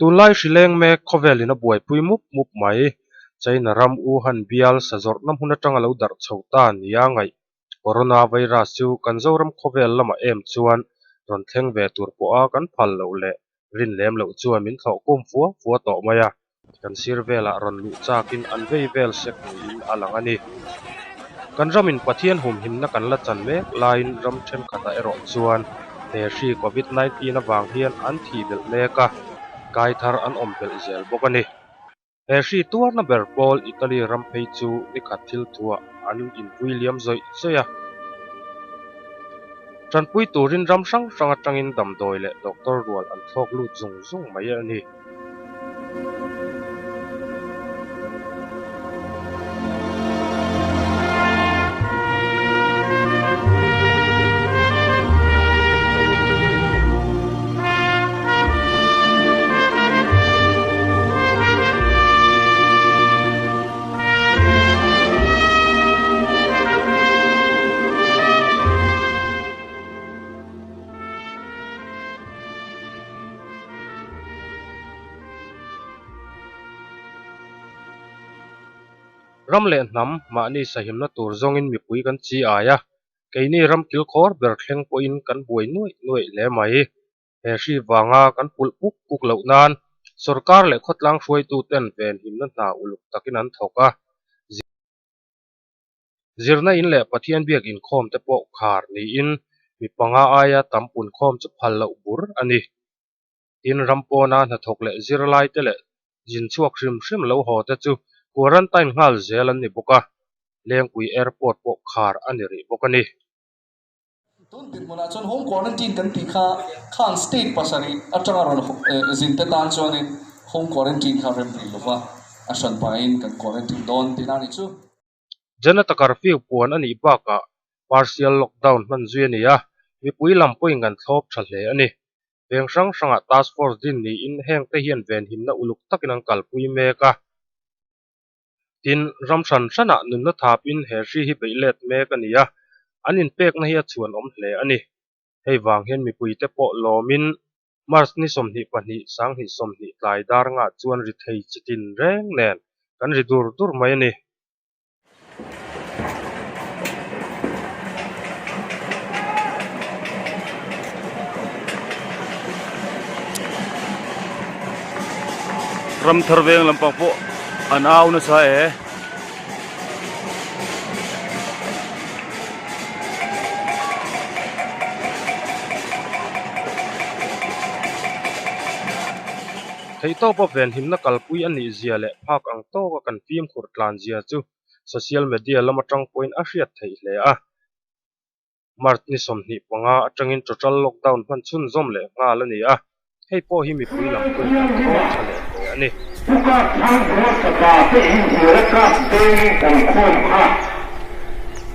Tunlai hri leng mek khawvelin a buaipui mup mup mai. China ram Wuhan bial sa zawrhna hmun atanga lo darh chho ta nia ngaih. Corona virus chu kan Zoram khawvel lamah em chuan rawn thleng ve tur pawha kan phal loh leh rin lem loh chuan min thlawh kum fua fua tawh mai a. Kan sir velah rawn luh chakin an vei vel sek niin a lang a ni. Kan ramin Pathian humhimna kan la chan mek laiin ram thenkhatah erawh chuan he hri Covid 19 avang hian an thih belh mek a, kai thar an awm belh zel bawk a ni. He hri tuarna ber pawl Italy ram phei chu nikhat thil thuah an inpui liam zawih zawih a. Tanpui turin ram hrang hrang atangin damdawi leh doctor rual an thlawk lut zung zung mai a ni. Ram leh hnam mahni sahimna tur zawngin mipui kan chi ai a, keini ram kilkhawr ber thleng pawhin kan buai nuaih nuaih hle mai. He hri vanga kan pulh puk puk loh nan sorkar leh khawtlang hruaituten venhimna hna uluk takin an thawk a. Zirna in leh Pathian biak inkhawm te pawh khar niin mi panga aia tam punkhawm chu phal loh bur a ni. Tin, ram pawna hnathawk leh zirlai te leh zin chhuak hrim hrim lo haw te chu quarantine nghal zel an ni bawk a, Lengpui Airport pawh khar a ni rih bawk a ni. Tun dinhmunah chuan home quarantine kan tih kha khang state pasarih atanga rawn zin te tan chuanin home quarantine kha rem rih lova a hran pahin kan quarantine dawn tihna a nih chu. Janata curfew puan a nih bakah partial lockdown hman zui a ni a, mipui lam pawhin kan thlawp tha hle a ni. Veng hrang hrangah task force din niin hengte hian venhimna uluk takin an kalpui mek a. Tin, ram hran hranah nunna thapin he hri hi beih let mek a ni a, an inpekna hi a chhuanawm hle a ni. Hei vang hian mipuite pawh lawmin March ni 22, 2020 tlai dar ngah chuan ri thei chi tin reng nen kan ri dur dur mai a ni. Ram thar veng lampang pawh an au nasa e. Theihtawpa venhimna kalpui a nih zia leh phak ang tawka kan fimkhur tlan zia chu social media lam atang pawhin a hriat theih hle a. March ni 25 atangin total lockdown hman chhunzawm leh nghal a ni a, hei pawh hi mipui lam pawhin an thawn tha leh hle a ni. Puka Thangbuar fapa te inhmel a kap deng kan khawm kha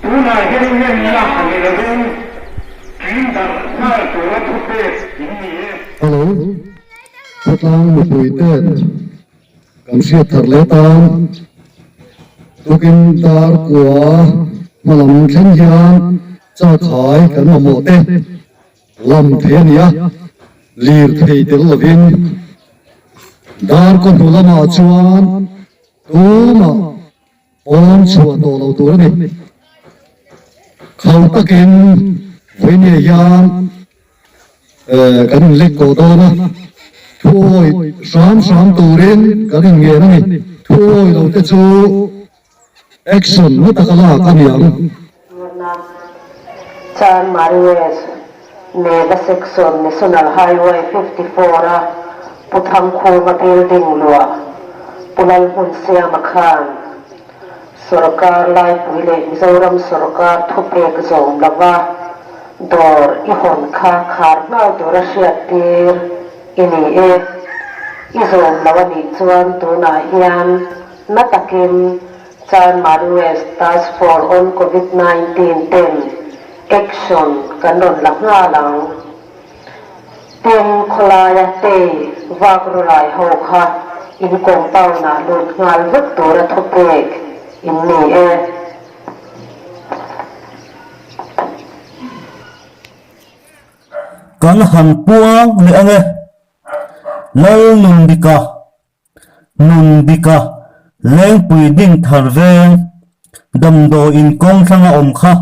tunah hian ngenna a ni lovin ṭin darh nghal tura thupek in ni e. Hello, khawtlang mipui ten kan hriat thar leh tan tukin dar kua hmalam thleng hian chakhai kan mamawh te lam thei a ni a, lir thei tel lovin dar kaw hnu lamah chuan tumah pawn chhuah tawh lo tur a ni. Khau takin vawinia hian kan inlek tawh dawn a, thuawi hram hram turin kan inngen a ni. Thuawi lo te chu action na taka lak a ni ang. Chanmari West, Mega Section, National Highway 54 a Pu Thangkhuma building luah Pu Lalhmunsiama khan Sorkar laipui leh Mizoram sorkar thupek zawm lova dawr i hawn kha khar nghal tura hriattir i ni e. I zawm lo a nih chuan tunah hian na takin Chanmari West Task Force on Covid 19 ten action kan rawn la nghal ang. Tin, khawlaia tei vak rawlai ho kha in compound ah lut nghal vek tura thupek in ni e. Kan han puang leh ang e. Lalnundika, Nundika, Lengpui Dinthar veng, damdawiin kawng thlanga awm kha.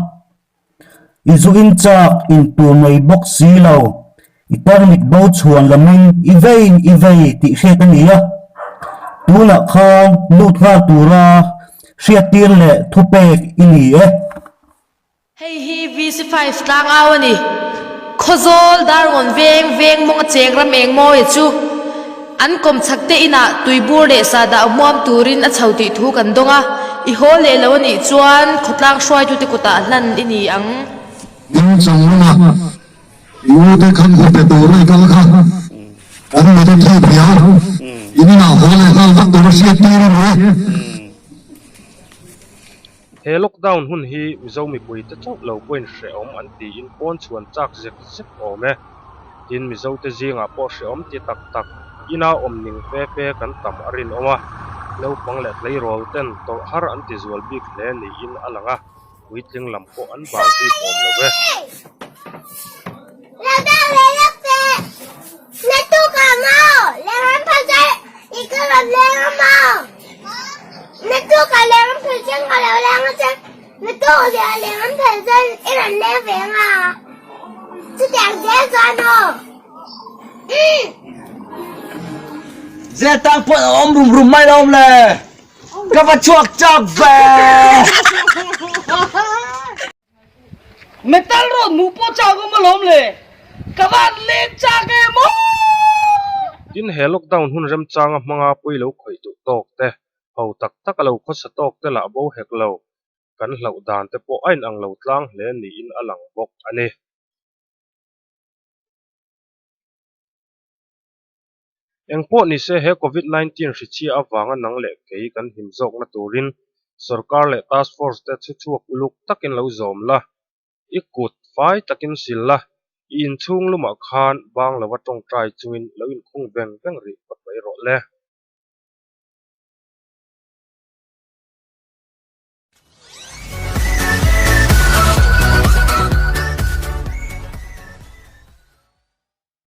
I zu in chak in tur nei bawk si lo, i tarmit bo chhuan lamin i vei i vei tih hriat a ni a. Tunah khan lut nghal tura hriattir leh thupek i ni e. Hei hi VC5 tlangau a ni. Khawzawl Darngawn veng veng mawng a cheng ram eng mawi chu an kawmchhak te inah tuibur leh sahdah hmuam turin a chho tih thu kan dawng a, i haw leh lo a nih chuan khawtlang hruaitute kutah hlan i ni ang. Dingchang lama i ute khan hu pe tur i kal kha an mit a thip hial in inah haw leh nghal vak tur a hriat tir a ni. He lockdown hun hi Mizo mipuite chauh lo pawhin hrehawm an tiin pawn chhuan chak zek zek awm e. Tin, Mizote zingah pawh hrehawm ti tak tak ina awm ning fe fe kan tam a rinawm a, naupang leh tleirawl ten tawrh har an ti zual bik hle niin a lang a, puitling lam pawh an bang bik awm lo e. Zel tang pawh a awm rum rum mai lo awm le ka va chhuak chak ve. Metal rawn hmuh pawh chak awm alawm le, ka van leng chak em aw! Tin, he lockdown hun remchanga hmanga pawi lo khawih duh tawk te, ho tak tak a lo khawsa tawk te lah bo hek lo, kan hlauh dan te pawh a inang lo tlang hle niin a lang bawk a ni. Eng pawh ni se he Covid 19 hrichhia avanga nang leh kei kan him zawkna turin sorkar leh task force te chhu chhuak uluk takin lo zawm la, i kut fai takin sil la, i inchhung lumah khan bang lova tawngtai chungin lo inkhung veng veng rih phawt mai rawh le.